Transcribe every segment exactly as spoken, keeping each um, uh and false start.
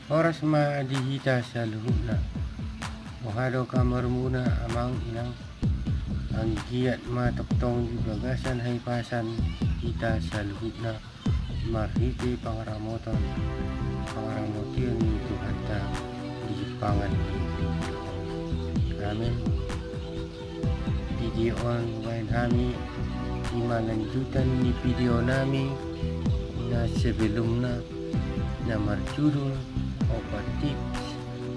Horas ma di hita saluhutna. Boha do kabarmuna amang inang? Anggiat ma tongtong di bagasan hahipason hita saluhutna marhite pangaramoton, pangaramotion ni Tuhanta di pangan ni. Amin. Video on baen hami ima lanjutan ni video nami na sebelumna na marjudul opat tips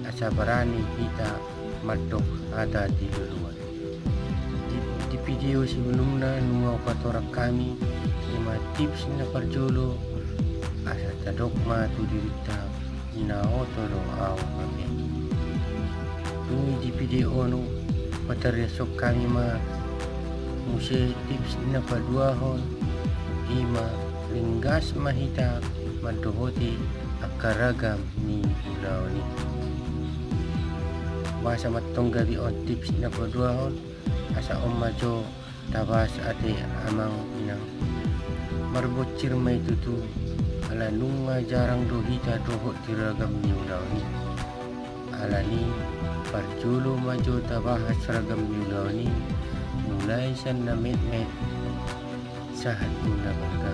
asa barani hita mandok hata di loloan. Di, di video sebelumna nunga hupatorang hami ima tips na parjolo asa tadok ma tu dirinta na oto do au hape. Dung i di video on patariashon hami ma muse tips na paduahon ima ringgas ma hita mandohoti angka ragam ni ulaon i. Boasa mantong gabe on tips na paduahon? Asa on ma jo tabahas ate amang inang. Marbonsir ma i tutu ala nunga jarang do hita dohot di ragam ni ulaon i. Alani parjolo ma jo tabahas ragam ni ulaon i mulai sian na metmet sahat tu na balga.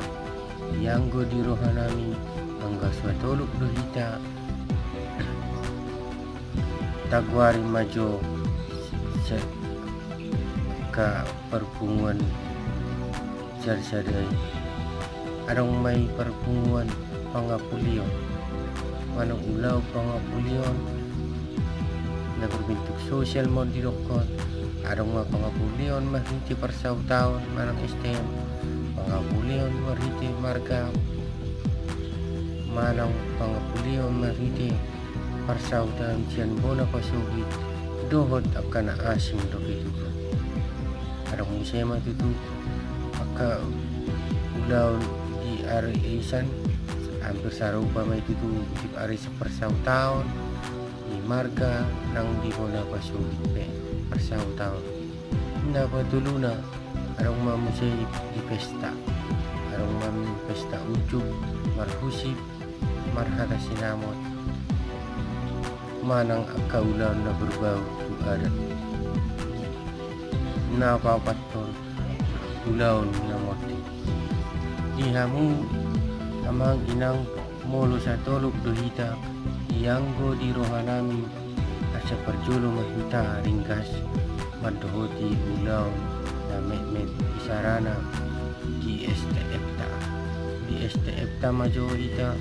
Ianggo di roha nami anggo so tolop do hita tagoari ma jo se-, angka parpunguan sada-sada i. Adong ma i parpunguan pangapulion manang ulaon pangapulion na berbentuk sosial ma didokhon. Adong ma pangapulion marhite parsautaon manang S T M, pangapulion marhite marga manang pangapulion marhite parsautaon sian bona pasogit dohot angka na asing dope tutu. Adong muse ma tutu angka ulaon di ari isan, hampir sarupa ma i tutu di ari isan parsautaon di marga nang di bona pasogit pe parsautaon. Na patoluna adong ma muse di pesta, adong ma pesta ujub, marhusip, marhata sinamot manang angka ulaon na berbau tu adat. Na paopathon ulaon na mording. Di hamu amang inang molo satolop do hita, ianggo di roha nami asa parjolo ma hita ringgas mandohoti ulaon na metmet isarana di S T F ta. Di S T F ta ma jo hita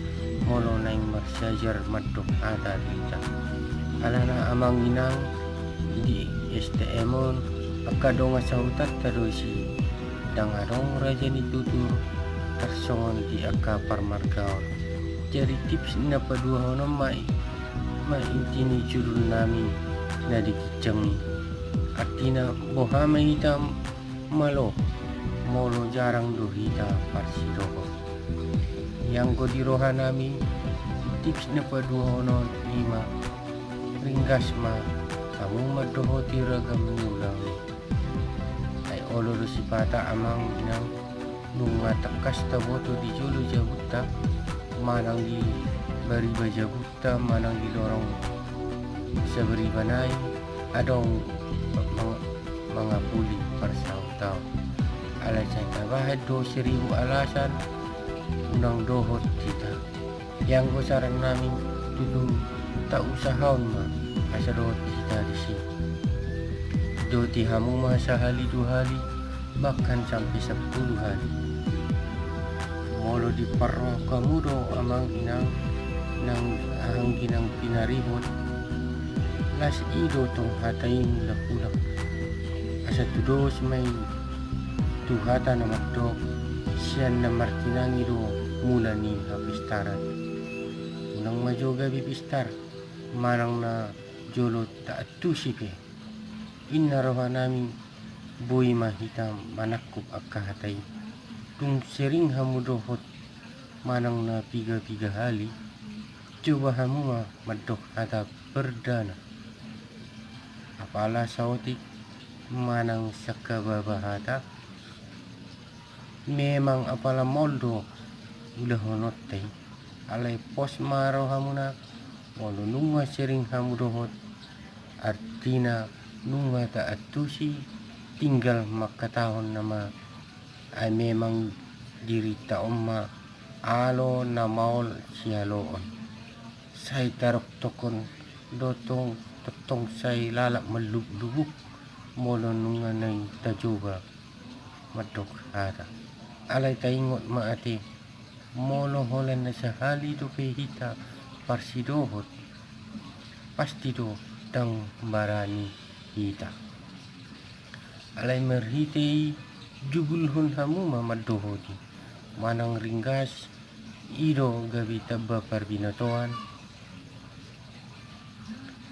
molo naeng marsiajar mandok hata di hita. Alana amang inang di S T M on angka dongan sahutanta do disi. Ndang adong raja ni tutur tarsongon di angka parmargaon. Jadi tips na paduahon on ma i, ma inti ni judul nami na di ginjang i. Artina boha ma hita malo molo jarang do hita parsidohot. Ianggo di roha nami tips na paduahon on ima ringgas ma hamu mandohoti ragam ni ulaon i. Ai olo do sipata amang inang, nunga tangkas taboto di jolo jabunta manang di bariba jabunta manang di lorong sabariba nai adong mang-, mangapuli parsautaon. Alai sai tabahen do seribu alasan unang dohot hita. Ianggo saran nami tutu tausahahon ma asa dohot hita disi. Doti hamu ma sahali dua hali bahkan sampe sampulu hali. Molo diparrohahon hamu do amang inang nang anggi nang pinaribot, las i do tong hata i mulak-ulak. Asa tudos ma i tu hata na mandok, sian na martinangi do mula ni hapistaran. Unang ma jo gabe pistar manang na jolo taantusi pe. Inna roha nami boi ma hita manangkup angka hata i. Dung sering hamu dohot manang na piga-piga hali, coba hamu ma mandok hata perdana. Apala saotik manang sangkababa hata, memang apala maol do ulahononta i. Alai pos ma rohamuna Molo nunga sering hamu dohot, artina nunga taantusi, tinggal mangkatahon nama, ai memang dirinta on ma alo na maol sialoon. Sai taroktokon do tong, tongtong sai lalap manlubuk-lubuk molo nunga naeng tajoba mandok hata. Alai taingot ma ate, molo holan na sahali dope hita parsidohot, pasti do ndang barani hita. Alai marhite i jugulhon hamu ma mandohoti, manang ringgas i do gabe tamba parbinotoan.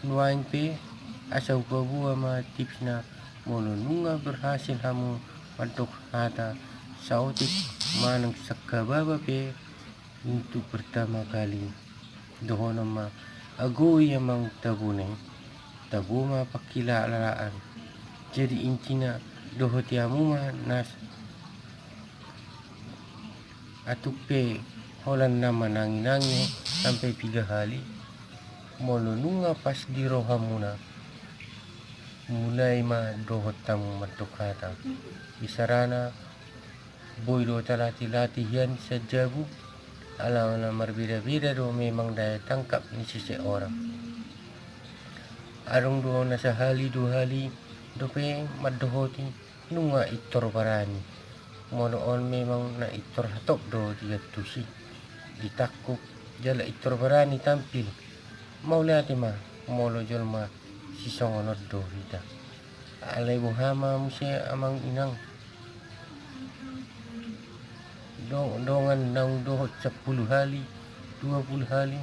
Nuaeng pe asa hupaboa ma tipsna, molo nunga berhasil hamu mandok hata saotik manang sangkababa pe untuk pertama kali, dohonon ma, agoi amang tabone, tabo ma pangkilalaan. Jadi intina dohoti hamu ma nas atuk pe holan na manangi-nangi sampe piga hali. Molo nunga pas di rohamuna, mulai ma dohot hamu mandok hata. Bisarana, boi do talatih-latih hian sian jabu, alana marbeda-beda do memang daya tangkap ni seseorang. Adong do na sahali dua hali dope mandohoti, nunga intor barani. Molo on memang na intor hatop do diantusi, ditangkup, jala intor barani tampil. Mauliate ma molo jolma sisongon on do hita. Alai boha ma muse amang inang, do-, dongan naung dohot sampulu hali, dua pulu hali,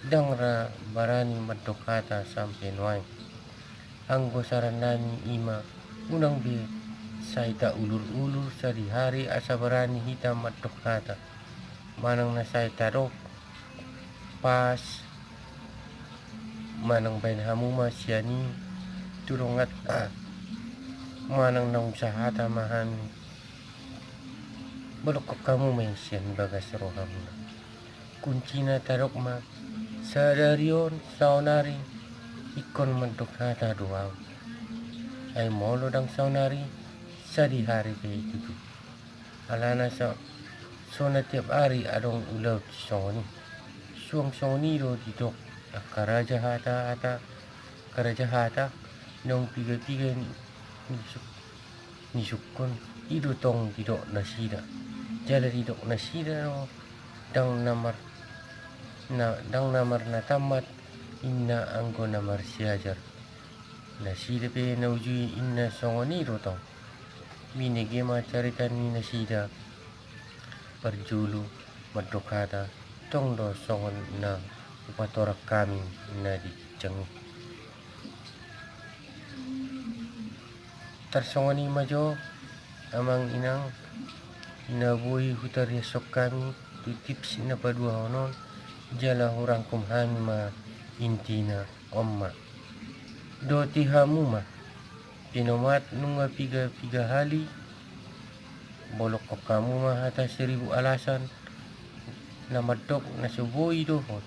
ndang ra barani mandok hata sampe nuaeng. Anggo saran nami i ma, unang be sai taulur-ulur sadihari asa barani hita mandok hata. Manang na sai tadok pas, manang baen hamu ma sian i tu donganta, manang naung sahata ma hami, bolokkon hamu ma i sian bagas rohamuna. Kuncina tadok ma, sadari on saonari ingkon mandok hata do ahu. Ai molo ndang saonari, sadihari pe i tutu. Alana so, so na tiap ari adong ulaon sisongon i. Suang songon i do didok angka raja hata, hata, angka raja hata, naung piga-piga ni, ni suk-, ni sungkun, i do tong didok nasida. Jala didok nasida do, ndang na mar-, na, ndang na marnatammat, inna anggo na marsiajar. Nasida pe na uju i inna songon i do tong. Binege ma carita ni nasida. Parjolo mandok hata, tong do songon na hupatorang hami na di ginjang i. Tarsongon i ma jo, amang inang, na boi hutariashon hami tu tips na paduahon on, jala hurangkum hami ma intina. On ma. Dohoti hamu ma. Pinomat nunga piga-piga hali, bolokkon hamu ma hata seribu alasan, na mandok na so boi dohot.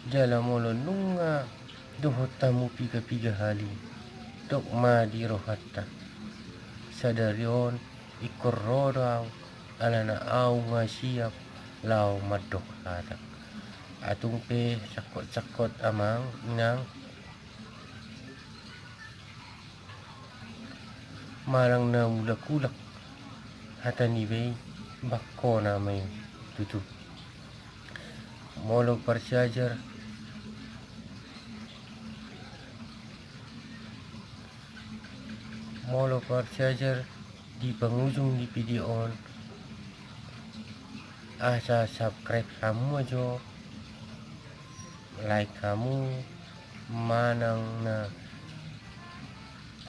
Jala molo nunga dohot hamu piga-piga hali, dok ma di rohanta, sadari on ingkon ro do ahu, alana ahu nga siap laho mandok hata. Atung pe sangkot-sangkot amang inang, manang na mulak-ulak hata niba i, bangkona ma i tutu. Molo parsiajar, molo parsiajar di pangujung di video on, asa subscribe hamu ma jo, like hamu, manang na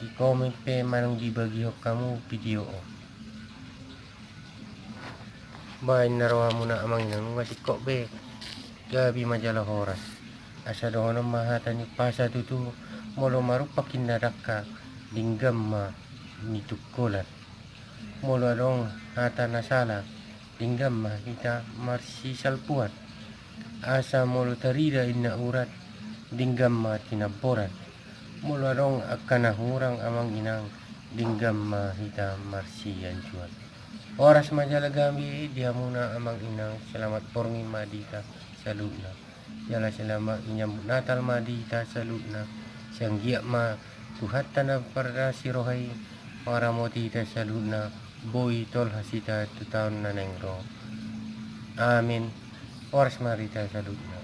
di komen pe manang dibagihon hamu video on. Baen na rohamuna amang inang, nunga singkop be, gabe ma jala horas. Asa dohonon ma hata ni umpasa tutu, molo marumpak inna dangka, denggan ma nitungkolan. Molo adong hata na sala, denggan ma hita marsisalpuan. Asa molo tarida inna urat, denggan ma tinamboran. Molo adong angka na hurang amang inang, denggan ma hita marsianjuan. Horas ma jala gabe di hamuna amang inang, selamat borngin ma di hita saluhutna. Jala selamat menyambut Natal ma di hita saluhutna. Sai anggiat ma Tuhanta na parasi roha i mangaramoti hita saluhutna, boi tolhas hita tu taon na naeng ro. Amin. Horas ma di hita saluhutna.